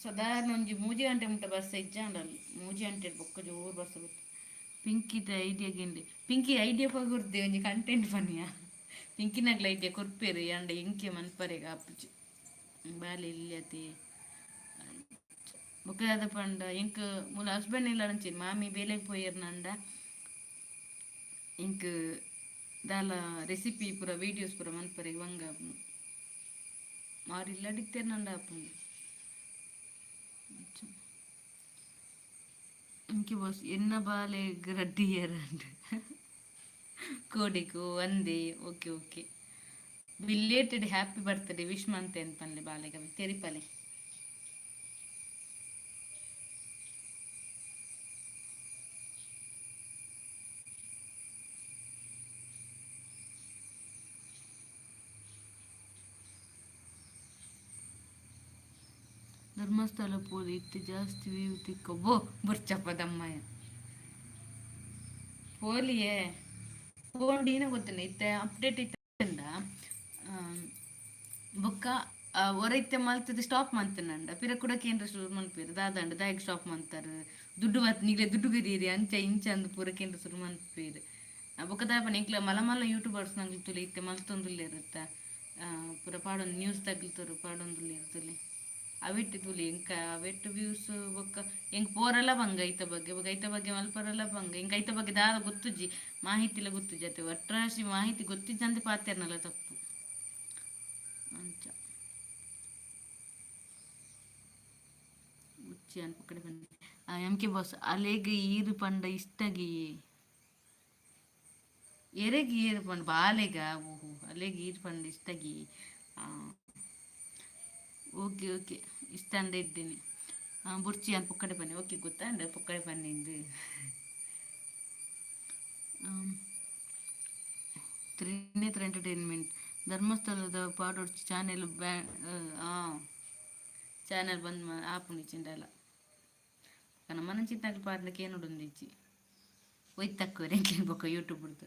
ಸಾಧಾರಣ ಒಂಜಿ 3 ಗಂಟೆ ಮುಟ್ಟ ಬರ್ಸ ಇಜ್ಜಾಂಡಲ್. 3 ಗಂಟೆ ಬೊಕ್ಕ ಜೋರು ಬರ್ಸ ಬತ್ತು. ಪಿಂಕಿದ ಐಡಿಯಾ ಗೆಂಡೆ. ಪಿಂಕಿ ಐಡಿಯಾ ಪಗುರ್ದೆ ಒಂಜಿ ಕಂಟೆಂಟ್ ಪನಿಯ. ತಿಂಕಿನಗ್ಲ ಐಡಿಯಾ ಕೊರ್ಪೇರು ಅಂಡ ಎಂಕೆ ಮನ್ಪರೆಗ್ ಆಪುಜಿ. ಬಾಲೆ ಇಲ್ಲತಿ ಬೊಕ್ಕ ದಾದ ಪಂಡ ಎಂಕ್ ಮೂಲ ಹಸ್ಬೆಂಡ್ ಇಲ್ಲ ಅಂಚಿ ಮಾಮಿ ಬೇಲೆಗ್ ಪೋಯೆರ್ನಂಡ ಎಂಕ್ ದಾಲ ರೆಸಿಪಿ ಪೂರ ವೀಡಿಯೋಸ್ ಪೂರ ಮನ್ಪರೆಗ್ ಬಂಗ ಆಪುಂಡು. ಮಾರಿ ಇಲ್ಲಡಿತ್ತೇರ್ನಂಡ ಆಪುಂಡು. ಎಂಕೆ ಬಾಸ್ ಎನ್ನ ಬಾಲೆಗ್ ರಡ್ಡ್ ಇಯರ್ ಅಂಡ್ ಕೋಡೆಗ್ ಒಂದೇ. Okay okay, belated happy birthday wish ಮಂತೇನ್ ಪನ್ಲೆ ಬಾಲೆಗ್ ತೆರಿಪಲೆ. ಧರ್ಮಸ್ಥಳ ಪೋದು ಇತ್ತೆ ಜಾಸ್ತಿ ವ್ಯೂ ತಿಕ್ಕೊಬ್ಬೋ ಬುರ್ಚಪ್ಪ ದಮ್ಮಯ್ಯ ಪೋಲಿಯೇ ಪೋಂಡಿನ ಗೊತ್ತಿಲ್ಲ ಇತ್ತೆ ಅಪ್ಡೇಟ್ ಇತ್ತಂಡ ಬೊಕ್ಕ ಒರ ಇತ್ತೆ ಮಲ್ತದ ಸ್ಟಾಪ್ ಮಂತನಂಡ ಪಿರ ಕೂಡ ಕೇಂದ್ರ ಶುರು ಮನ್ಪೇರು ದಾದಂಡ ದಾಯೆಗ್ ಸ್ಟಾಪ್ ಮಂತಾರ ದುಡ್ಡು ಬತ್ ನಿಗ್ಲೆ ದುಡ್ಡು ಕರೀರಿ ಅಂಚ ಇಂಚ ಅಂದ್ ಪೂರ ಕೇಂದ್ರ ಶುರು ಮನ್ಪೇರು. ಬೊಕ್ಕ ದಾಯೆ ಎಂಕ್ಲ ಮಲ್ಲ ಮಲ್ಲ ಯೂಟ್ಯೂಬರ್ಸ್ ನಂಗ್ಲು ತುಲೆ ಇತ್ತೆ ಮಲ್ತೊಂದುಲ್ಲೆರ್ ಪೂರ ಪಾಡೊಂದು ನ್ಯೂಸ್ ತಗ್ಲ್ತರು ಪಾಡೊಂದುಲ್ಲೆರ್ ತುಲೆ ಅವೆಟ್ ತುಲೆ ಎಂಕ ಅವೆಟ್ ವ್ಯೂಸ್. ಬೊಕ್ಕ ಎಂಕ್ ಪೋರಲ ಬಂಗ ಐತ ಬಗ್ಗೆ, ಬೊಕ್ಕ ಐತ ಬಗ್ಗೆ ಮಲ್ಪರಲ ಬಂಗ. ಎಂಕ್ ಐತ ಬಗ್ಗೆ ದಾಲ ಗೊತ್ತುಜ್ಜಿ, ಮಾಹಿತಿಲ ಗೊತ್ತುಜ್ಜಿ ಅತೆ. ಒಟ್ರಾಶಿ ಮಾಹಿತಿ ಗೊತ್ತಿಜ್ಜಂದೆ ಪಾತೆರ್ನಲ ತಪ್ಪು ಅಂಚ. ಉಚ್ಚಿ ಅನ್ಪ ಕಡೆ ಬಂದೆ. ಎಂ ಕೆ ಬಾಸ್, ಅಲೆಗ್ ಈರು ಪಂಡ ಇಷ್ಟಗಿ ಎರೆಗ್ ಈರು ಪಂಡ ಬಾಲೆಗ? ಓಹೋ, ಅಲೆಗ್ ಈರು ಪಂಡ ಇಷ್ಟಗಿ. ಓಕೆ ಓಕೆ, ಇಷ್ಟ ಅಂದ ಇದ್ದೀನಿ. ಬುರ್ಚಿ ಅನ್ ಪೊಕ್ಕಡೆ ಬನ್ನಿ. ಓಕೆ, ಗೊತ್ತಾಂಡ ಪೊಕ್ಕಡೆ ಬನ್ನಿಂದು. ತ್ರಿನೇತ್ರ ಎಂಟರ್ಟೈನ್ಮೆಂಟ್ ಧರ್ಮಸ್ಥಳದ ಪಾಡೊಡ್ಚಿ ಚಾನೆಲ್ ಬ್ಯಾ ಚಾನೆಲ್ ಬಂದ್ ಆಪುಂಡು ಚಿಂಡಲ ನಮ್ಮ ಚಿತ್ತಾಗ್ಲು ಪಾಡ್ನ ಕೇನುಡುಂದಿಜ್ಜಿ ಒಯ್ತಕ್ಕುವರೆ ಬೊಕ್ಕ ಯೂಟ್ಯೂಬ್ ಹುಡ್ದು.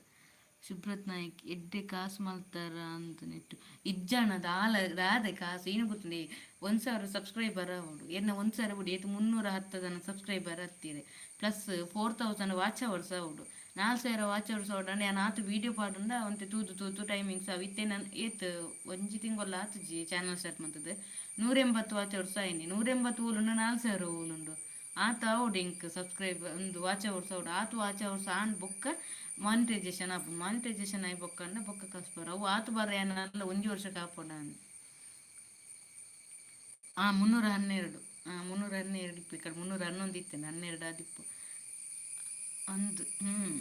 ಸುಬ್ರತ್ ನಾಯ್ಕ್ ಎಡ್ಡೆ ಕಾಸು ಮಲ್ತಾರ ಅಂತ ನೆಟ್ಟು ಇಜ್ಜಾಣ ದಾಲ ದಾದೆ ಕಾಸು ಏನು ಗೊತ್ತುಂಡೆ. 1000 ಸಬ್ಸ್ಕ್ರೈಬರ್ ಆವೊಡು ಎನ್ನ 1000 ಬುಡಿ ಏತ್ 310 ಜನ ಸಬ್ಸ್ಕ್ರೈಬರ್ ಹತ್ತಿರೆ, ಪ್ಲಸ್ 4000 ವಾಚ್ ಅವರ್ಸ್ ಆವೊಡು. 4000 ವಾಚ್ ಅವರ್ಸ್ ಆವೊಡು ಅಂಡ ಯಾನ್ ಆತು ವೀಡಿಯೋ ಪಾಡುಂಡ ಒಂತೆ ತೂದು ತೂದು ಟೈಮಿಂಗ್ಸ್ ಅವು. ಇತ್ತೆ ನನ್ ಏತ್ ಒಂಜಿ ತಿಂಗೊಲ್ಲ ಆತುಜಿ ಚಾನಲ್ ಸ್ಟಾರ್ಟ್ ಮಂತುದು, 180 ವಾಚ್ ಅವರ್ಸ್ ಆಯ್ನಿ. 180 ಓಲುಂಡು, 4000 ಓಲುಂಡು? ಆತ ಆವೊಡು ಎಂಕ್ ಸಬ್ಸ್ಕ್ರೈಬ್ ಒಂದು ವಾಚ್ ಅವರ್ಸ್ ಆವೊಡು. ಆತು ವಾಚ್ ಅವರ್ಸ್ ಆಂಡ್ ಬೊಕ್ಕ ಮಾನಿಟೈಸೇಷನ್ ಆಪುಂಡು. ಮಾನಿಟೈಸೇಷನ್ ಆಯಿ ಬೊಕ್ಕ ಅಂಡ ಬೊಕ್ಕ ಕಾಸು ಬರ ಅವು. ಆತು ಬರ ಯಾನಲ್ಲ ಒಂಜಿ ವರ್ಷ ಕಾಪೊಡ. ಆ 312, ಆ 312 ಇಪ್ಪು. ಈ ಕಡೆ 311 ಇತ್ತೇನೆ, 12 ಆದಿಪ್ಪು ಅಂದು. ಹ್ಮ್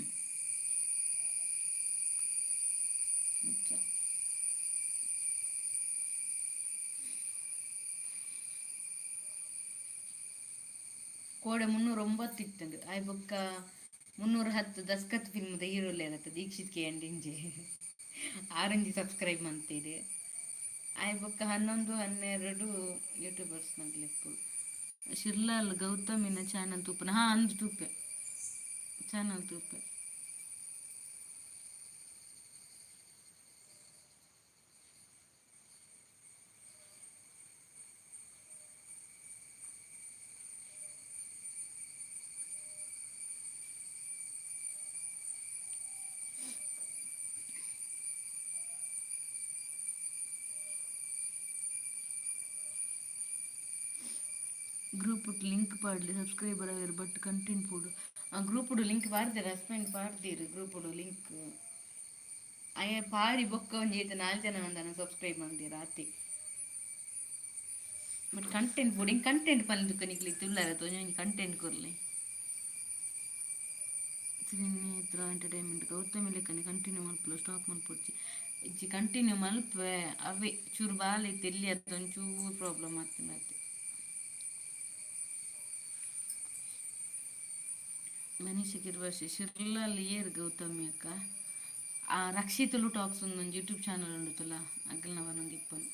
ಅಂಚ. ಕೋಡೆ 309 ಇತ್ತಂಡು ಆಯ್ ಬೊಕ್ಕ 310. ದಸ್ಕತ್ ಫಿಲ್ಮ್ದ ಹೀರೋ ಇರತ್ತ ದೀಕ್ಷಿತ್ ಕೆ ಅಂಡ್ ಇಂಜೆ ಆರೆಂಜಿ ಸಬ್ಸ್ಕ್ರೈಬ್ ಮಂತೀರಿ. ಆಯ್ ಬೊಕ್ಕ 11 12 ಯೂಟ್ಯೂಬರ್ಸ್ ನಗ್ಲಿಪ್ಪು. ಶಿರ್ಲಾಲ್ ಗೌತಮಿನ ಚಾನಲ್ ತೂಪನ? ಹಾ ಅಂದು ತೂಪೆ, ಚಾನಲ್ ತೂಪೆ. ಗ್ರೂಪ್ ಲಿಂಕ್ ಪಾಡ್ಲಿ, ಸಬ್ಸ್ಕ್ರೈಬರ್ ಆವೆರ್ ಬಟ್ ಕಂಟೆಂಟ್ ಪೋಡು. ಆ ಗ್ರೂಪ್ ಲಿಂಕ್ ಪಾಡ್ದೇರ್, ಹಸ್ಬೆಂಡ್ ಪಾಡ್ದೀರ್ ಗ್ರೂಪ್ ಲಿಂಕ್. ಅಯ್ಯ ಪಾರಿ ಬೊಕ್ಕ ಒಂಜಿ ಐತೆ ನಾಲ್ಕು ಜನ ಅಂದಾನ ಸಬ್ಸ್ಕ್ರೈಬ್ ಮಂದೀರ್ ಆತೆ. ಬಟ್ ಕಂಟೆಂಟ್ ಬೋಡು. ಇಂಕ್ ಕಂಟೆಂಟ್ ಪನ್ದುಕ ನಿಕ್ಲೆ ತುಲ್ಲರ ಒಂಜಿ ಕಂಟೆಂಟ್ ಕೊರ್ಲೆ. ತ್ರಿನೇತ್ರ ಎಂಟರ್ಟೈನ್ಮೆಂಟ್ ಗೌತಮಿ ಲೆಕ್ಕನೆ ಕಂಟಿನ್ಯೂ ಮಲ್ಪುಲ, ಸ್ಟಾಪ್ ಮಲ್ಪೊಡ್ಚಿ. ಇಜ್ಜಿ, ಕಂಟಿನ್ಯೂ ಮಲ್ಪೆ. ಅವೇ ಚೂರು ಬಾಲೆ ಇತ್ತು ಎಲ್ಲಿ ಅದು ಒಂಚೂರು ಪ್ರಾಬ್ಲಮ್ ಆಗ್ತದೆ ಅತ್ತೆ. ಮನೀಷ ಕಿರ್ವಾಶಿ ಶಿರ್ಲಾಲ್ ಏರ್ ಗೌತಮಿ ಅಕ್ಕ? ಆ ರಕ್ಷಿತುಲು ಟಾಕ್ಸ್ ಒಂದೊಂದು ಯೂಟ್ಯೂಬ್ ಚಾನಲ್ ಉಂಡುತ್ತಲ್ಲ, ಅಗಲ್ನ ಒಂದೊಂದು ಇಪ್ಪನು.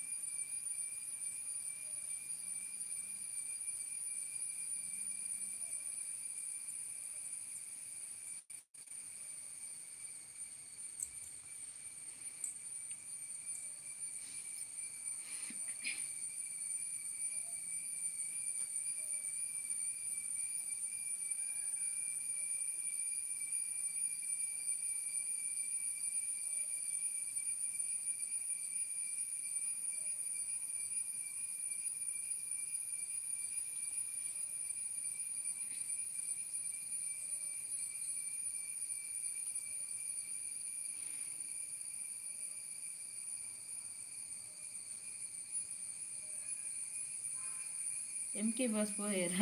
ಎಮ್ ಕೆ ಬಾಸ್ ಪೋಯೆರ?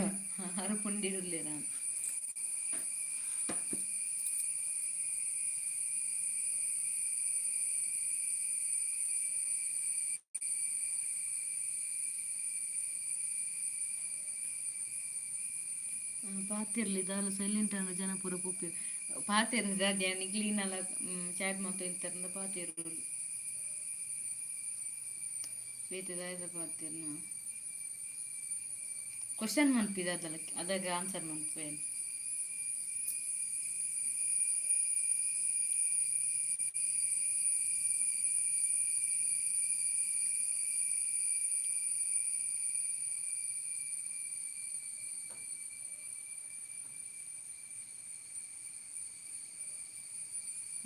ಆರು ಪುಂಡಿಡುಲ್ಲೇರ. ಪಾತೆರ್ಲಿ ದಾಲ ಸೈಲೆಂಟ್ ಆಂಡ ಜನ ಪೂರ ಪೋಪೆರ್. ಪಾತೆರ್ ದಾದ್ಯಾ ನಿಕ್ಲ್ ಚಾಟ್ ಮಂತೊಂದಿತ್ತರ್ಂಡ ಪಾತೆರೊಲಿ. ಬೇತೆ ದಾದ ಪಾತೆರ್ನ? ಕ್ವಶನ್ ಮನ್ಪಿ ದಾದಲ, ಅದಾಗ ಆನ್ಸರ್ ಮನ್ಪುವೆ.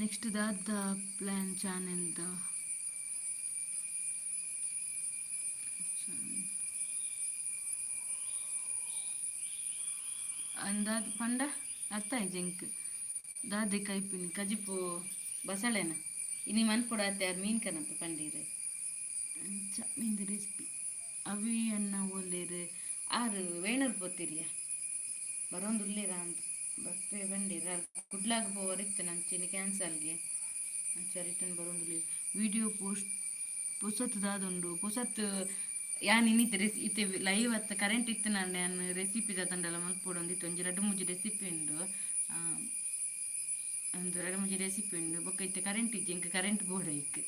ನೆಕ್ಸ್ಟ್ ದಾದ ಪ್ಲಾನ್ ಚಾನೆಲ್ದ? ಅಂದಾದ್ ಪಂಡ ಅರ್ಥ ಆಯ್ಜಿ ಎಂಕ್. ದಾದೆ ಕೈಪಿನಿ? ಕಜಿಪು ಬಸಳೆನ? ಇನಿ ಮನ್ಪೊಡಾತೆ, ಆರ್ ಮೀನ್ ಕನತ್ ಪಂಡೀರ್. ಅಂಚ ಮೀನ್ದ ರೆಸಿಪಿ. ಅವಿ ಅಣ್ಣ ಓಲ್ಲೆರ್? ಆರ್ ವೇಣೂರ್ ಪೋತಿರಿಯ, ಬರೋಂದುಲ್ಲೇರ ಅಂದ್ ಬರ್ಪೆ ಪಂಡೀರ್. ಆರ್ ಕುಡ್ಲಾಗ್ ಪೋವರೆ ಇತ್ತಿನ, ಅಂಚೆನೆ ಕ್ಯಾನ್ಸಲ್ಗೆ. ಅಂಚ ರಿಟರ್ನ್ ಬರೋಂದುಲ್ಲೇರ್. ವಿಡಿಯೋ ಪೋಸ್ಟ್ ಪೊಸತ್ ದಾದ ಉಂಡು? ಪೊಸತ್ ಯಾನ್ ಇನ್ನಿತೆ ರೆಸಿ ಇತ್ತೆ ಲೈವ್ ಅತ್ತ, ಕರೆಂಟ್ ಇತ್ತಿನಾಂಡ ಯಾನ್ ರೆಸಿಪಿ ದಾದಂಡಲ ಮಲ್ಪೊಡೊಂದಿತ್ತು. ಒಂಜಿ ರಡ್ಡ್ ಮೂಜಿ ರೆಸಿಪಿ ಉಂಡು. ಒಂದು ರಡ್ಡ್ ಮೂಜಿ ರೆಸಿಪಿ ಉಂಡು. ಬೊಕ್ಕ ಇತ್ತೆ ಕರೆಂಟ್ ಇಜ್ಜಿ, ಎಂಕ್ ಕರೆಂಟ್ ಬೋಡ ಐಕ್.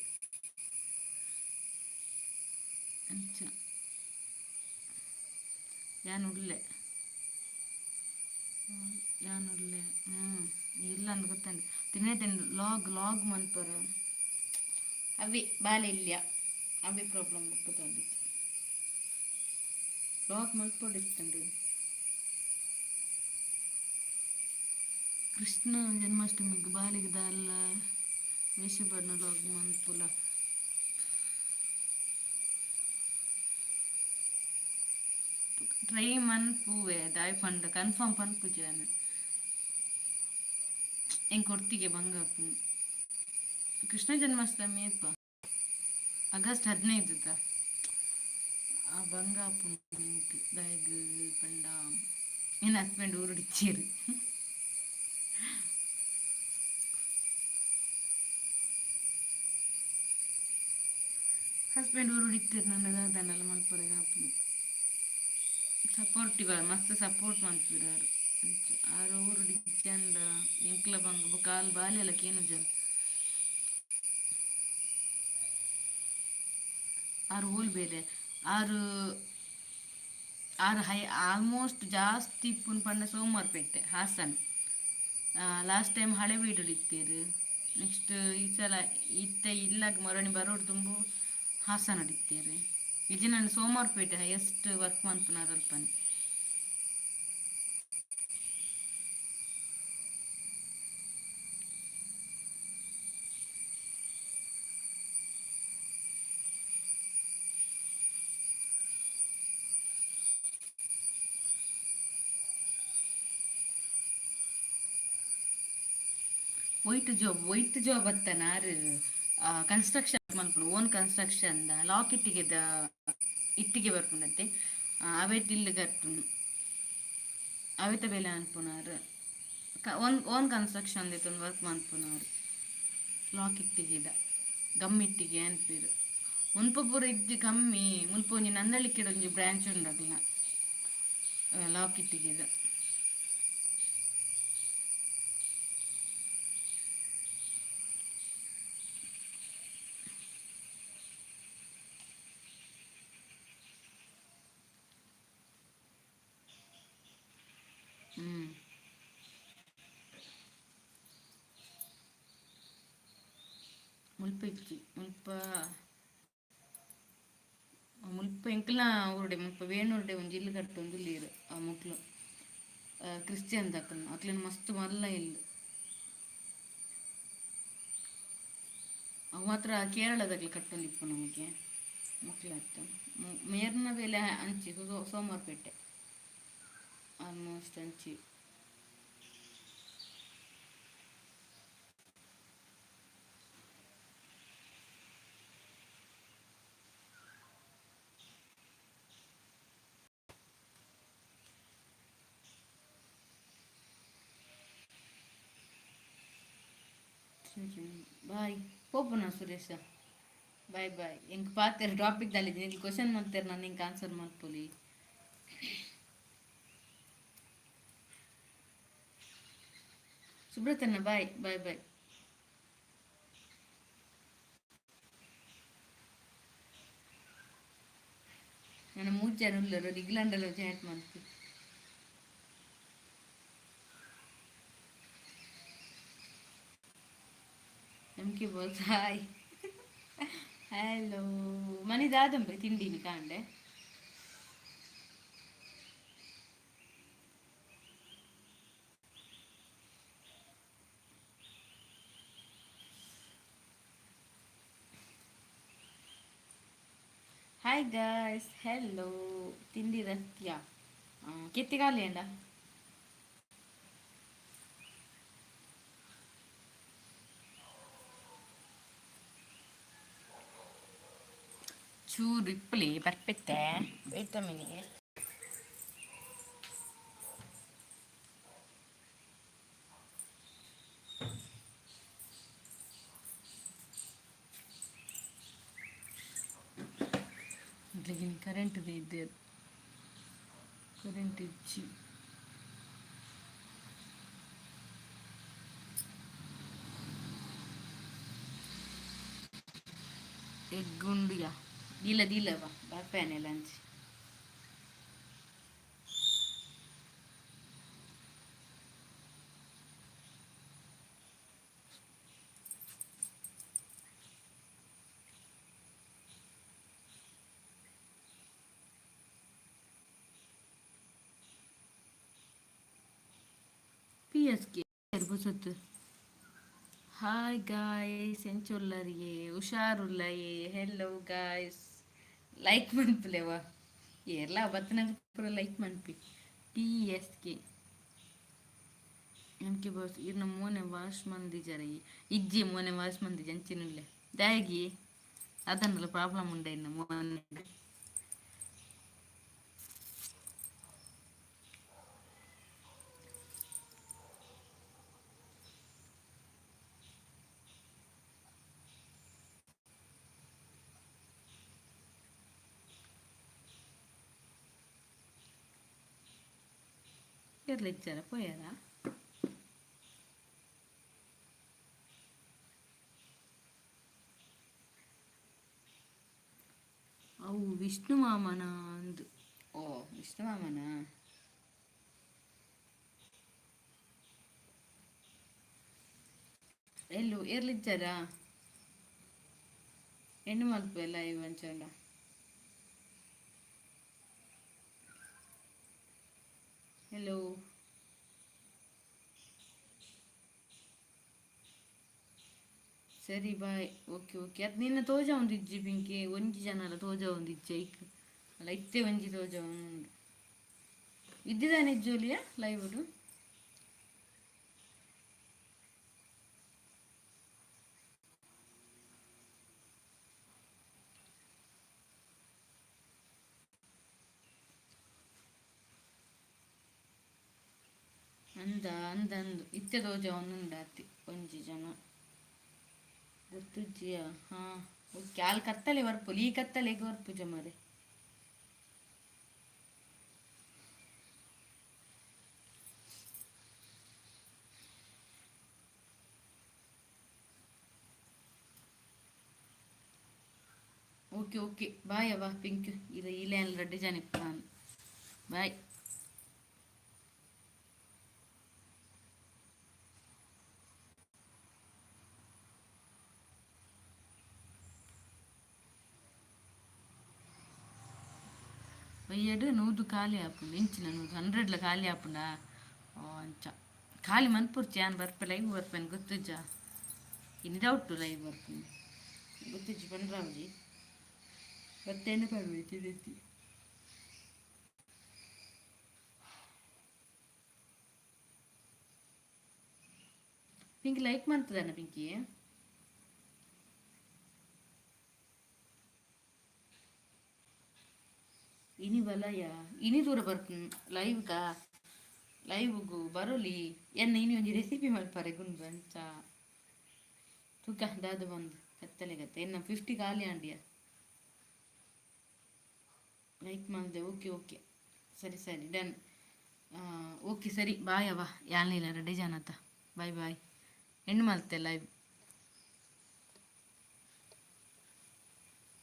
ಅಂಚ ಯಾನ್ ಉಲ್ಲೆ, ಯಾನ್ ಉಲ್ಲೆ. ಇಲ್ಲ ಅಂದ್ ಗೊತ್ತಂಡ್. ತಿನ್ನೇ ತಿನ್ ಲಾಗ್ ಲಾಗ್ ಮನ್ಪರ. ಅವಿ ಬಾಲೆ ಇಲ್ಯ, ಅವಿ ಪ್ರಾಬ್ಲಮ್. ಬೊಕ್ಕ ಲಾಗ್ ಮಲ್ಪೊಡಿತ್ತುಂಡು. ಕೃಷ್ಣ ಜನ್ಮಾಷ್ಟಮಿಗ್ ಬಾಲೆಗ್ ದಾಲ ವೇಷ ಪಾಡ್ನ ಲಾಗ್ ಮನ್ಪುಲ. ಟ್ರೈ ಮನ್ಪುವೆ. ದಾಯೆ ಪಂಡ ಕನ್ಫರ್ಮ್ ಪನ್ಪುಜಿ ಯಾನ್. ಎಂಕ್ ಒರ್ತಿಗೆ ಬಂಗ ಆಪುಂಡು. ಕೃಷ್ಣ ಜನ್ಮಾಷ್ಟಮಿ ಏಪ? ಆಗಸ್ಟ್ 15ದ. ಆ ಬಂಗ ಆಪುಂಡು ಎಂಕ್. ದಾಯೆಗ್ ಪಂಡ ಎನ್ನ ಹಸ್ಬೆಂಡ್ ಊರುಡಿಚ್ಚೆರ್. ಹಸ್ಬೆಂಡ್ ಊರುಡಿತ್ತೆರ್ ನನ್ನ ದಾದನಲ ಮಲ್ಪರೆಗ್ ಆಪುಂಡು. ಸಪೋರ್ಟಿವ್, ಮಸ್ತ್ ಸಪೋರ್ಟ್ ಮನ್ಪುವೆರ್ ಆರ್. ಅಂಚ ಆರ್ ಊರುಡಿಜ್ಜಂಡ ಎಂಕ್ಲ ಬಂಗ. ಬೊಕ್ಕ ಆಲ್ ಬಾಲೆಲ ಕೇನುಜಲ್. ಆರ್ ಓಲ್ ಬೇಲೆ? ಆರ್ ಆರ್ ಹೈ ಆಲ್ಮೋಸ್ಟ್ ಜಾಸ್ತಿ ಇಪ್ಪುನು ಪಂಡ ಸೋಮವಾರಪೇಟೆ, ಹಾಸನ್. ಲಾಸ್ಟ್ ಟೈಮ್ ಹಳೆಬೀಡು ಇತ್ತೆರ್. ನೆಕ್ಸ್ಟ್ ಈ ಸಲ ಇತ್ತೆ ಇಲ್ಲಗ್ ಮೊರಣಿ ಬರೋಡು ದುಂಬು ಹಾಸನಡ್ ಇತ್ತೆರ್. ಇಜ್ಜಿಂಡ ಸೋಮವಾರಪೇಟೆ ಹೈಯೆಸ್ಟ್ ವರ್ಕ್ ಮನ್ಪುನಾರ್ ಅಲ್ಪನೆ. ವೈಟ್ ಜಾಬ್, ವೈಟ್ ಜಾಬ್ ಅತ್ತನ. ಆರ್ ಕನ್ಸ್ಟ್ರಕ್ಷನ್ ಮನ್ಪುನು, ಓನ್ ಕನ್ಸ್ಟ್ರಕ್ಷನ್ ಲಾಕ್ ಇಟ್ಟಿಗೆದ ಇಟ್ಟಿಗೆ ಬರ್ಪುಂಡತ್ತೆ, ಅವೆಟ್ ಇಲ್ಲ್ ಕಟ್ಟುನು, ಅವೆತ ಬೇಲೆ ಮನ್ಪುನಾರ್. ಓನ್ ಓನ್ ಕನ್ಸ್ಟ್ರಕ್ಷನ್ ದೆತೊಂದು ವರ್ಕ್ ಮನ್ಪುನಾರ್. ಲಾಕ್ ಇಟ್ಟಿಗೆದ, ಗಮ್ ಇಟ್ಟಿಗೆ ಅನ್ಪೆರ್. ಮುಲ್ಪ ಪೂರ ಇಜ್ಜಿ, ಕಮ್ಮಿ. ಮುಲ್ಪ ಒಂಜಿ ನಂದಳಿಕೆಡ್ ಒಂಜಿ ಬ್ರಾಂಚ್ ಉಂಡು ಅಗ್ಲ್ನ ಲಾಕ್ ಇಟ್ಟಿಗೆದ. ಮುಲ್ಪ ಇಜ್ಜಿ. ಮುಲ್ಪ ಮುಲ್ಪ ಎಂಕ್ಲ್ನ ಊರುಡೆ ಮುಲ್ಪ ವೇಣೂರುಡೆ ಒಂಜಿ ಇಲ್ಲ್ ಕಟ್ಟೊಂದುಲ್ಲೆರ್. ಆ ಮೊಕ್ಲು ಕ್ರಿಶ್ಚಿಯನ್ ದಕುಲು. ಅಕ್ಲೆನ ಮಸ್ತ್ ಮಲ್ಲ ಇಲ್ಲ್. ಅವು ಮಾತ್ರ ಕೇರಳದಕ್ಲು ಕಟ್ಟೊಂದಿಪ್ಪು ನಮಗೆ ಮೊಕ್ಲತ್ತ. ಮೇರ್ನ ಬೇಲೆ ಅಂಚಿ ಸೋಮವಾರಪೇಟೆ ಆಲ್ಮೋಸ್ಟ್ ಅಂಚಿ. ಬಾಯ್ ಪೋಪುನ ಸುರೇಶ. Bye bye. ಎಂಕ್ ಪಾತೆರ್ ಟಾಪಿಕ್ ದಾಲಿದ್ ನಿಕ್ಲ್ ಕ್ವಶನ್ ಮಲ್ತೆರ್, ನಾನು ಎಂಕ್ ಆನ್ಸರ್ ಮಲ್ಪೊಲಿ. ಸುಬ್ರತಣ್ಣ, ಬಾಯ್ ಬಾಯ್ ಬಾಯ್. ನನ್ನ ಮೂರು ಜನ ಉಲ್ಲರು, ನಿಗ್ಲಾಂಡಲ ಚಾಟ್ ಮಲ್ಪು. M K boss, hi, hello. ಮನೆ ದಾದಂಬೆ ತಿಂಡಿನಿ ಕಾಂಡೆ? Hi guys, hello. ತಿಂಡಿ ರತ್ಯ ಕೆತ್ತಿಗಾಲಿ ಅಂಡ. ಚೂರು ಇಪ್ಪಲಿ ಬರ್ಪೆತ್ತೆ. Wait a minute. Current ಇದೆ, ಕರೆಂಟ್ ಇಜ್ಜಿ. ಎಗ್ ಉಂಡುಯಾ? ದೀಲ ದೀಲ ಬಾ ಬರ್ಪೇನೆ ಲಂಚ್. P S K ಸತ್ತು. ಹಾಯ್ ಗಾಯ್ಸ್, ಎಂಚುಲ್ಲರಿಯೇ? ಹುಷಾರುಲ್ಲಯೇ? ಹೆಲೋ ಗಾಯ್ಸ್, ಲೈಕ್ ಮನ್ಪುಲೆವಾ. ಏರ್ಲ ಬತ್ತನಾಗ ಪೂರ ಲೈಕ್ ಮನ್ಪಿ. T S K M K boss, ಇರ್ನ ಮೋನೆ ವಾಶ್ ಮಂದಿಜಾರ? ಇಜ್ಜಿ, ಮೋನೆ ವಾಶ್ ಮಂದಿಜ ಅಂಚಿನುಲ್ಲೆ. ದಾಗಿ ಅದನ್ನೆಲ್ಲ ಪ್ರಾಬ್ಲಮ್ ಉಂಡ ಇನ್ನ ಮೋನೆ? ಏರ್ಲ ಇಜ್ಜಾರ? ಪೋಯಾರ? ಅವು ವಿಷ್ಣು ಮಾಮನ ಅಂದು. ಓ, ವಿಷ್ಣು ಮಾಮನ. ಎಲ್ಲು ಏರ್ಲಿಜ್ಜಾರ? ಹೆಣ್ಣು ಮಲ್ಪು ಎಲ್ಲ ಇವಂಚಂಡ. ಹಲೋ, ಸರಿ, ಬಾಯ್. Okay okay. ಅದು ನಿನ್ನ ತೋಜ ಒಂದು ಇಜ್ಜಿ ಪಿಂಕಿ. ಒಂಜಿ ಜನ ಅಲ್ಲ ತೋಜ ಒಂದು ಇಜ್ಜಿ ಐಕ್ ಅಲ್ಲ. ಇತ್ತೆ ಒಂಜಿ ತೋಜ ಉಂಡು. ಇದ್ದಿದ್ದಾನೆ ಇಜ್ಜೋಲಿಯ ಲೈವ್? ಅಂದ ಅಂದ ಅಂದು ಇತ್ತೆ ತೋಜ ಒಂದುಂಡಾತಿ ಒಂಜಿ ಜನ. ಗೊತ್ತುಜ್ಜಿಯಾ? ಹಾಂ, ಓಕೆ. ಅಲ್ಲಿ ಕತ್ತಲೆ ಬರ್ಪುಲಿ, ಈ ಕತ್ತಲೆಗೆ ಬರ್ಪುಜ ಮರೆ. ಓಕೆ ಓಕೆ, ಬಾಯ್ ಅವ್ವ ಪಿಂಕ್. ಇದು ಈ ಲೈನ್ ರೆಡ್ಡಿ ಜನ ಇಪ್ಪ ನಾನು. ಬಾಯ್. ಬಯ್ಯಡ್ 100 ಖಾಲಿ ಆಪುಂಡು. ಇಂಚಿನ 100 ಹಂಡ್ರೆಡ್ಲ ಖಾಲಿ ಆಪುಂಡಾ? ಓ, ಅಂಚ ಖಾಲಿ ಮನ್ಪುರ್ಚಿ. ಯಾನ್ ಬರ್ಪೆ, ಲೈವ್ ಬರ್ಪೇನೆ. ಗೊತ್ತುಜ್ಜ? ಇನಿ ಡೌಟ್ ಲೈವ್ ಬರ್ಪುಂಡು ಗೊತ್ತುಜ್ಜಿ. ಪಂಡ್ರಾವ್ಜಿ ಬತ್ತೇನೆ ಪರ್ವೆ. ಪಿಂಕಿ ಲೈಕ್ ಮಾಡ್ತದಾನ ಪಿಂಕಿ? ಇನಿ ಬಲಯ, ಇನಿ ದೂರ ಬರ್ಪುನ್ ಲೈವ್ಗ, ಲೈವ್ಗು ಬರೋಲಿ. ಎನ್ನ ಇನಿ ಒಂಜಿ ರೆಸಿಪಿ ಮಲ್ಪರೆ ಗುಂಡು ಅಂಚ. ತೂಕ ದಾದ ಬಂದು ಕತ್ತಲೆ ಕತ್ತೆ. ಎನ್ನ 50 ಖಾಲಿ ಆಂಡಿಯ. ಲೈಕ್ ಮಾಡಿದೆ. ಓಕೆ ಓಕೆ, ಸರಿ ಸರಿ, ಡನ್. ಓಕೆ, ಸರಿ, ಬಾಯ್. ಅವ ಯಾನಿಲ್ಲ, ರೆಡಿ ಜಾನತ. Bye bye. ಎಂಡ್ ಮಲ್ತೆ ಲೈವ್.